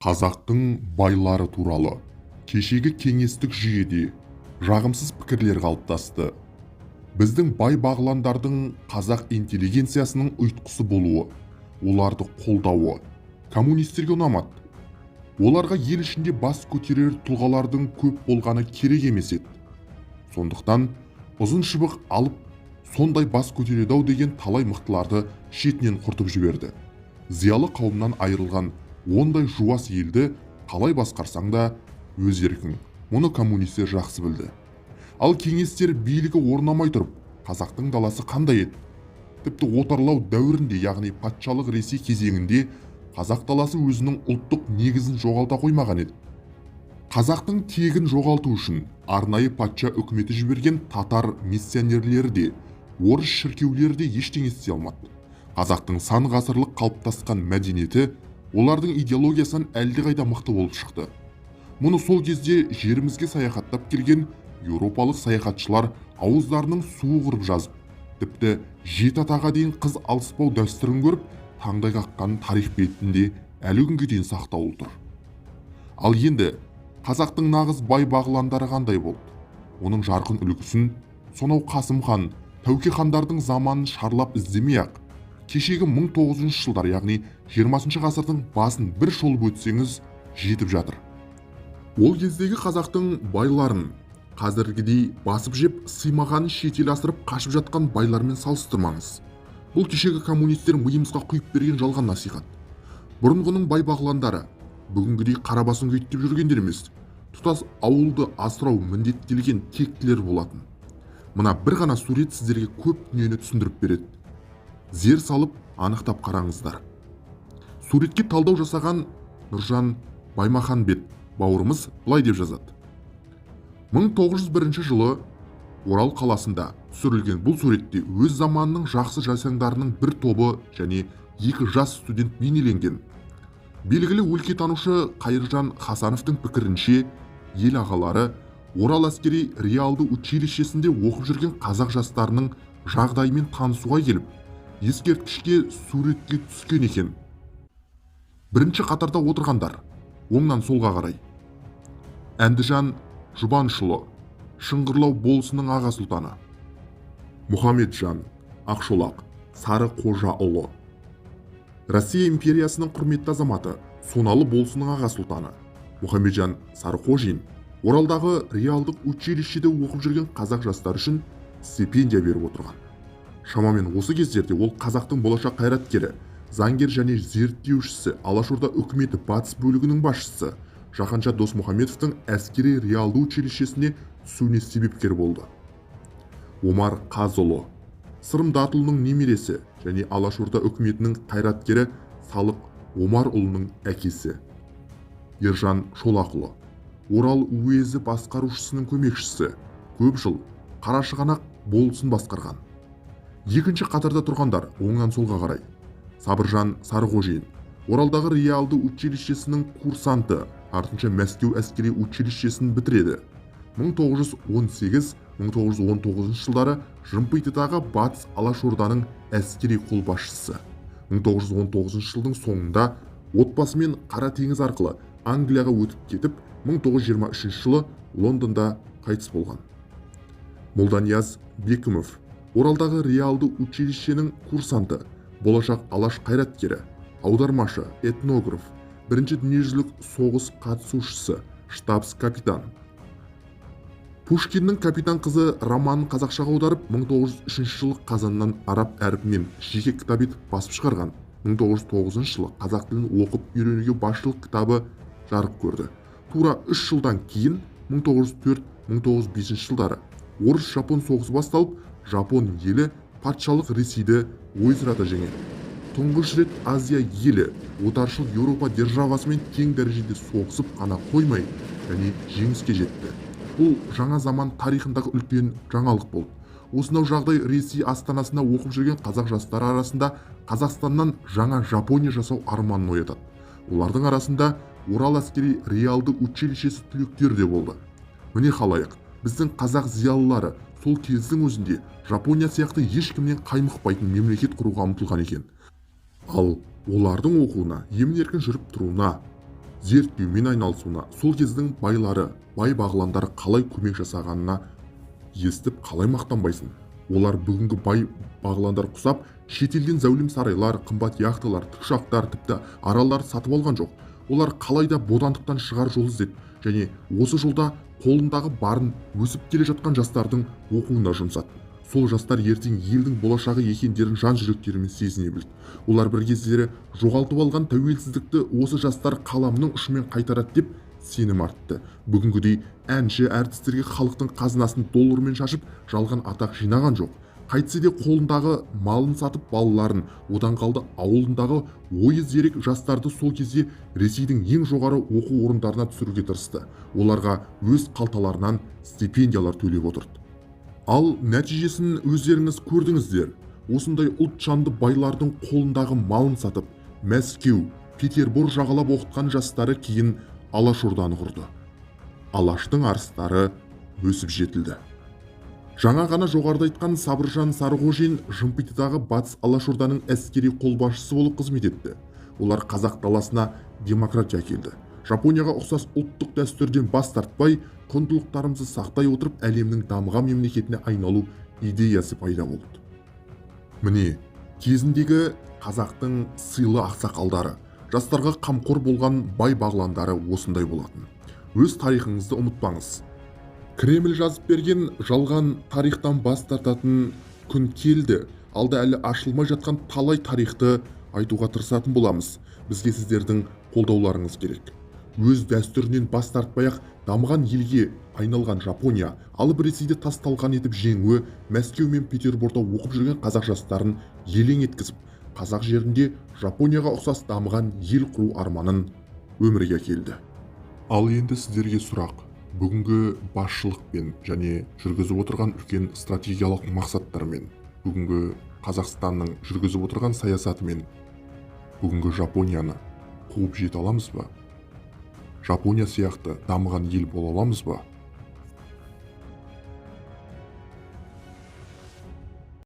Қазақтың байлары туралы кешегі кеңестік жүйеде жағымсыз пікірлер қалыптасты. Біздің бай-бағландардың қазақ интеллигенциясының ұйытқысы болуы, оларды қолдауы коммунистерге ұнамады. Оларға ел ішінде бас көтерер тұлғалардың көп болғаны керек емес еді. Сондықтан ұзын шыбық алып сондай бас көтереді-ау деген талай мықтыларды шетінен құртып жіберді. Зиялы қауымнан айырылған ондай жуас елді қалай басқарсаң да өз еркің. Мұны коммунистер жақсы білді. Ал кеңестер билігі орнамай тұрып, қазақтың даласы қандай еді? Тіпті отарлау дәуірінде, яғни патшалық Ресей кезеңінде қазақ даласы өзінің ұлттық негізін жоғалта қоймаған еді. Қазақтың тегін жоғалту үшін арнайы патша үкіметі жіберген татар миссионерлері де, орыс шіркеулері де ештеңе істей алмады. Қазақтың сан ғасырлық қалыптасқан мәдениеті олардың идеологиясынан әлдеқайда мықты болып шықты. Мұны сол кезде жерімізге саяхаттап келген еуропалық саяхатшылар ауыздарының суы құрып жазып, тіпті жеті атаға дейін қыз алыспау дәстүрін көріп, таңдай қаққан тарих бетінде әлі күнге дейін сақтаулы тұр. Ал енді қазақтың нағыз бай бағландары қандай болды? Оның жарқын үлгісін сонау Қасым хан, Тәуке хандардың заманын шарлап іздемей-ақ, кешегі 1900 жылдар, яғни 20 ғасырдың басын бір шолып өтсеңіз жетіп жатыр. Ол кездегі қазақтың байларын қазіргідей басып жеп, сыймағанын шетел асырып қашып жатқан байлармен салыстырмаңыз. Бұл кешегі коммунистер миымызға құйып берген жалған насихат. Бұрынғының бай бағландары бүгінгідей қара басын күйттеп жүргендер емес, тұтас ауылды асырау міндеттелген тектілер болатын. Мына бір ғана сурет сіздерге көп дүниені түсіндіріп береді. Зер салып, анықтап қараңыздар. Суретке талдау жасаған Нұржан Баймаханбет бауырымыз былай деп жазады. 1901 жылы Орал қаласында түсірілген бұл суретте өз заманының жақсы жайсаңдарының бір тобы және екі жас студент бейнеленген. Белгілі өлкетанушы Қайыржан Хасановтың пікірінше, ел ағалары Орал әскери реалды училищесінде оқып жүрген қазақ жастарының жағдайымен танысуға келіп, ескерткішке суретке түскен екен. Бірінші қатарда отырғандар оңнан солға қарай: Әндіжан Жұбанышұлы, Шыңғырлау болысының аға сұлтаны; Мұхамеджан Ақшолақ Сары Қожаұлы, Россия империясының құрметті азаматы, Соналы болысының аға сұлтаны. Мұхамеджан Сарықожин Оралдағы реалдық училищеде оқып жүрген қазақ жастары үшін стипендия беріп отырған. Шамамен осы кездерде ол қазақтың болашақ қайраткері, заңгер және зерттеушісі, Алашорда үкіметі батыс бөлігінің басшысы Жақанша Досмұхамедовтың әскери реалды училищесіне түсуіне себепкер болды. Омар Қазұлы, Сырым Датұлының немересі және Алашорда үкіметінің қайраткері Салық Омарұлының әкесі. Ержан Шолақұлы, Орал уезі басқарушысының көмекшісі, көп жыл Қарашығанақ болысын басқарған. Екінші қатарда тұрғандар оңнан солға қарай: Сабыржан Сарықожин, Оралдағы реалды училищесінің курсанты, артынша Мәскеу әскери училищесін бітіреді. 1918-1919 жылдары Жымпитыдағы Батыс Алашорданың әскери қолбасшысы. 1919 жылдың соңында отбасымен Қара теңіз арқылы Англияға өтіп кетіп, 1923 жылы Лондонда қайтыс болған. Молданияз Бекімов, Оралдағы реалды училищенің курсанты, болашақ алаш қайраткері, аудармашы, этнограф, Бірінші дүниежүзілік соғыс қатысушысы, штабс капитан. Пушкиннің «Капитан қызы» романын қазақшаға аударып, 1903 жылы қазаннан араб әрпімен жеке кітап етіп басып шығарған. 1909 жылы «Қазақ тілін оқып үйренуге басшылық» кітабы жарық көрді. Тура 3 жылдан кейін, 1904-1905 жылдары орыс-жапон соғысы басталып, жапон елі патшалық Ресейді ойсырата жеңеді. Тұңғыш рет Азия елі отаршыл Еуропа державасымен тең дәрежеде соғысып қана қоймай, және жеңіске жетті. Бұл жаңа заман тарихындағы үлкен жаңалық болды. Осынау жағдай Ресей астанасында оқып жүрген қазақ жастары арасында Қазақстаннан жаңа Жапония жасау арманын оятады. Олардың арасында Орал әскери реалды училищесі түлектері де болды. Міне, халайық, біздің қазақ зиялылары сол кездің өзінде Жапония сияқты ешкімнен қаймықпайтын мемлекет құруға ұмтылған екен. Ал олардың оқуына, емін еркін жүріп тұруына Зерттеумен айналысуына сол кездің байлары, бай бағландары қалай көмек жасағанына естіп, қалай мақтанбайсың? Олар бүгінгі бай бағландар құсап шетелден зәулім сарайлар, қымбат яхталар, тікұшақтар, тіпті аралдар сатып алған жоқ. Олар қалай да бодандықтан шығар жол іздеді және осы жолда қолындағы барын өсіп келе жатқан жастардың оқуына жұмсады. Сол жастар ертең елдің болашағы екендерін жан жүректерімен сезіне білді. Олар бір кездері жоғалтып алған тәуелсіздікті осы жастар қаламның ұшымен қайтарады деп сенім артты. Бүгінгідей әнші әртістерге халықтың қазынасын доллармен шашып, жалған атақ жинаған жоқ. Қайтсе де қолындағы малын сатып, балаларын, одан қалды ауылындағы ойы зерек жастарды сол кезде Ресейдің ең жоғары оқу орындарына түсіруге тырысты. Оларға өз қалталарынан стипендиялар төлеп отырды. Ал нәтижесін өздеріңіз көрдіңіздер. Осындай ұлтжанды байлардың қолындағы малын сатып, Мәскеу, Петербор жағалап оқытқан жастары кейін Алашорданы құрды. Алаштың арыстары өсіп жетілді. Жаңа ғана жоғарыда айтқан Сабыржан Сарғожин Жымпитыдағы Батыс Алашорданың әскери қолбасшысы болып қызмет етті. Олар қазақ даласына демократия әкелді. Жапонияға ұқсас ұлттық дәстүрден бас тартпай, құндылықтарымызды сақтай отырып, әлемнің дамыған мемлекетіне айналу идеясы пайда болды. Міне, кезіндегі қазақтың сыйлы ақсақалдары, жастарға қамқор болған бай бағландары осындай болатын. Өз тарихыңызды ұмытпаңыз. Кремль жазып берген жалған тарихтан бас тартатын күн келді. Алда әлі ашылмай жатқан талай тарихты айтуға тырысатын боламыз. Бізге сіздердің қолдауларыңыз керек. Өз дәстүрінен бас тартпай-ақ дамыған елге айналған Жапония, алып Ресейді тас талқан етіп жеңуі Мәскеу мен Петерборда оқып жүрген қазақ жастарын елең еткізіп, қазақ жерінде Жапонияға ұқсас дамыған ел құру арманын өмірге әкелді. Ал енді сіздерге сұрақ. Бүгінгі басшылықпен және жүргізіп отырған үлкен стратегиялық мақсаттармен, бүгінгі Қазақстанның жүргізіп отырған саясатымен бүгінгі Жапонияны қуып жете аламыз ба? Жапония сияқты дамыған ел бола аламыз ба?